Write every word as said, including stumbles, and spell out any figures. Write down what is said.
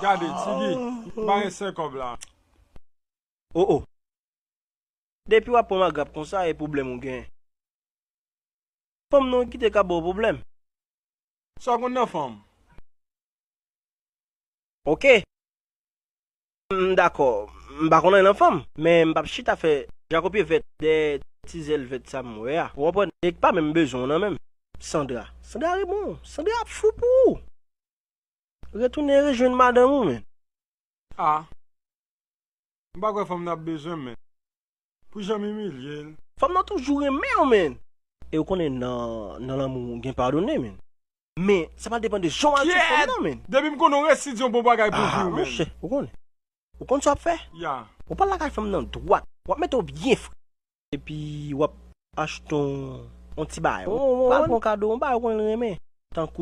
Gade, Tigi, m pa gen senk kòb la. O o. Depi w ap pran m a grap konsa, e pwoblèm ou gen. Fanm nan kite ka ba w pwoblèm. Sa w konn nan fanm? Ok. M dakò. M pa konn anyen nan fanm, men m p ap chita fè jakopye vèt dèyè ti zèl vèt sa m wè a. Ou konprann? Nèg pa menm bezwen w nan menm. Sandra. Sandra rebon. Sandra ap fou pou ou. Retounen rejwenn madanm ou, men. A. M pa kwè fanm nan ap bezwen m, men. Pou jan m imilye l. Fanm nan toujou renmen w, men. E ou konnen nan, nan lanmou gen padone, men. Men, sa pral depann de jan w al sou fanm nan, men. Depi m konnen w resi di yon bon bagay pou vi w, men. Monchè, ou konnen. Ou konn sa w ap fè? Ya. Ou pral lakay fanm nan dwat. W ap mete w byen fre. Epi w ap achte yon, yon ti bagay. Ou pral pran kado, yon bagay ou konnen l renmen. Tankou